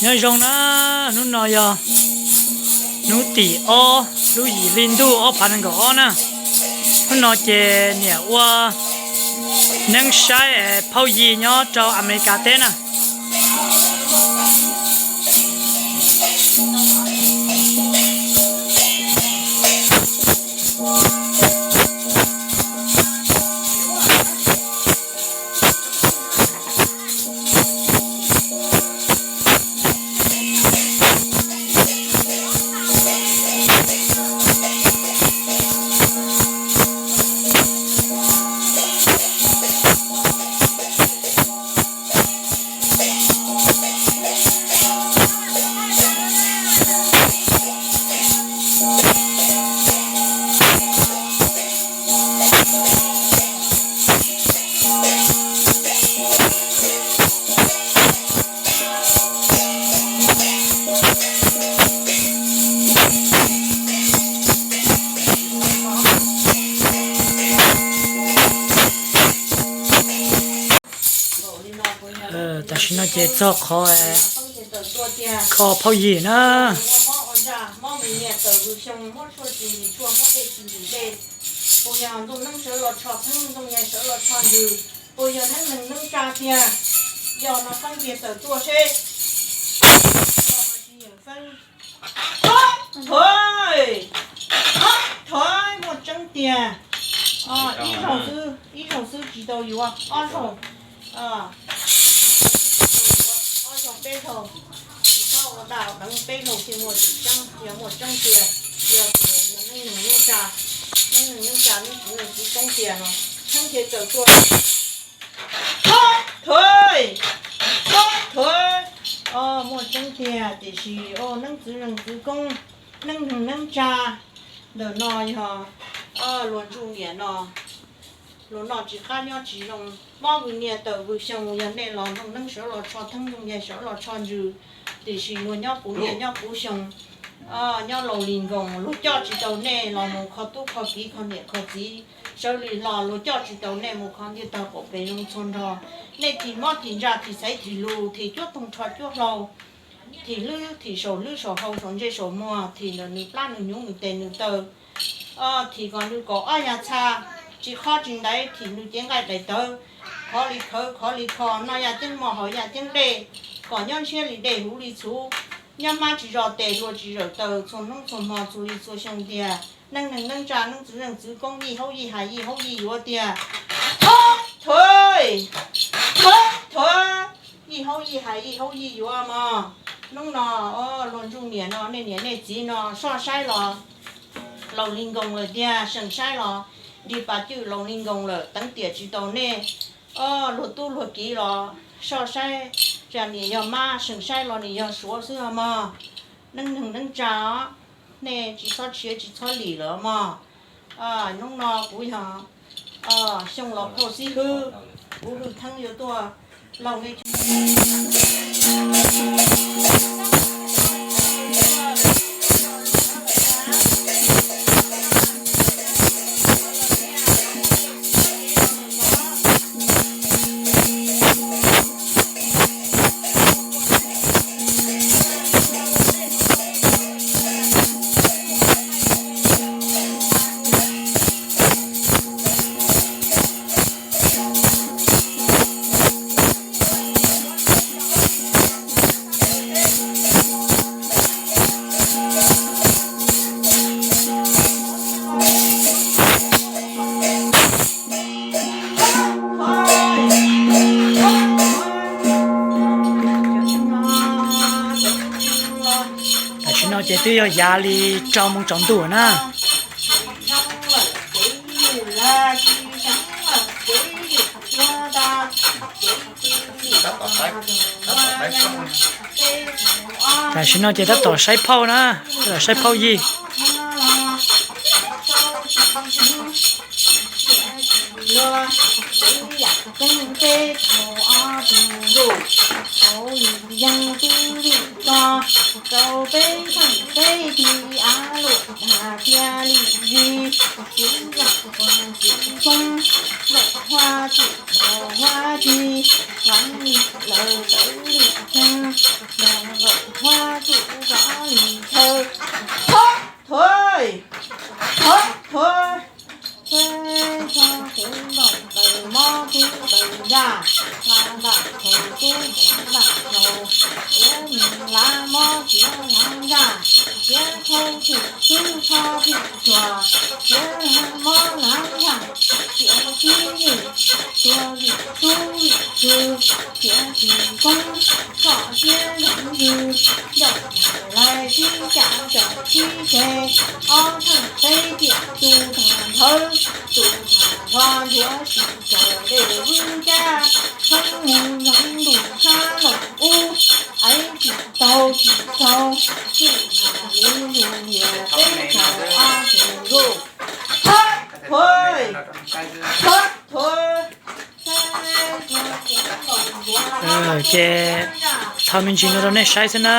Nyob zoo na, hnub no yog hnub tim ob lub yim hli ntuj ob phav nees nkaum ob na. Hnub no ces niam ua neeb saib phauj yig nyob rau Amelikas teb na. Tam sim no ces txog qhov kho phauj yig na. Puas yog ntoo neeb sawv los tsho theeb, ntoo nyai sawv los tsho ntsws, puas yog neeb neeg neeb tsa tiag? Yog no feeb kiag tawm tuaj seb. Thov, thov, muaj tseeb tiag. Ib zaug xwb, ib zaug xwb tsis tau yuav, ob zaug, ob zaug peb zaug, tsis txhob ua dab ua deev, peb zaug thiaj muaj tseeb, yog muaj tseeb tiag, yog tias yog neeb neeg neeb tsa, neeb neeg neeb tsa, neeb tsa neeb tsa koob tiag no, feeb kiag tawm tuaj. Thov, thov, muaj tseeb tiag, tiam sis neeb txwv zeej txwv koob, neeb neeg neeb tsa, ntawm no yog luag ntsuj niam no, luag noj tsis qab nyob tsis zoo, mob vwm niaj tawm vwm xyoo, yog nej los ntoo neeb sawv los tsho theeb, ntoo nyai sawv los tsho ntsws, tiam sis luag nyob puv niaj nyob puv xyoo, nyob laus li nkoos, luag coj tsis tau nej los mus kho tub kho kiv kho niam kho txiv, sawv li hlo luag coj tsis tau nej mus kho ntiaj tog qaum pes zoo txhua nrho. Nej thim mob thim ntsa thim xaiv thim lus thim cuab toog rho cuab hlau, thim hlwb thim saum hlwb saum hau saum ntsej saum muag, thim ntawm nws plab nws hnyuv nws tes nws taw, thim kom nws kaum ob yas txha, tsis qhob tsis ntaiv, thim nws cev nqaij daim tawv, khov li khawv khov li kho, noj yaj ceeb moj haus yaj ceeb dej, kom nyob ntshiab li dej huv li txhuv, nyob hmab tsis zos tes hlua tsis zawm taw, txhua hnub txhua hmo txhua li txhua xyoo tiag. Neeb neeg neeb tsa, neeb txwv zeej txwv koob, yij haub yij hais yij haub yij yuav tiag. Thov, thov, yij haub yij hais yij haub yij yuav mog. Hnub no luag ntsuj niam no, nej niam nej txiv no soj saib los laus li nkoos lawm tiag, seem saib los dig pas cwj laus li nkoos lawm, teev tiam tsis tau nej. Luag tub luag kiv los soj saib, tsam niam yog mab, seem saib los niam yog suav xwb mog. Neeb neeg neeb tsa os, nej tsis txhob tshiav tsis txhob lim lawm mog. Hnub no kuv yog Xyooj los phauj xib hwb, kuv hwj theeb yuav tuaj laug nej. Tam sim no ces twb yog yav li rau moos tsaus ntuj na. Tam sim no ces tab tom saib phauj na, tab tom saib phauj yig. Tiav thau thwm xwb tho thwm tsuag, tiav mob lav ntshav, tiav sib nws, tiav vim tub vim tsw, tiav tsis koob, txhom siab zoov ntws, ncauj lais sib cam cam sib ceg, ob theej peb tiam tus tag nthawv, tus tag nqua nthuav tsis tsaus dej vwb caj, tshoob mus zoov ntuj sab loos ub, aiv tsis tau tsis tau, txwj mas yus yus niam peb tsaug ob tsaug zuj. Thab thuv, thab thuv. Ces thaij me ntsis no rau nej saib xwb na.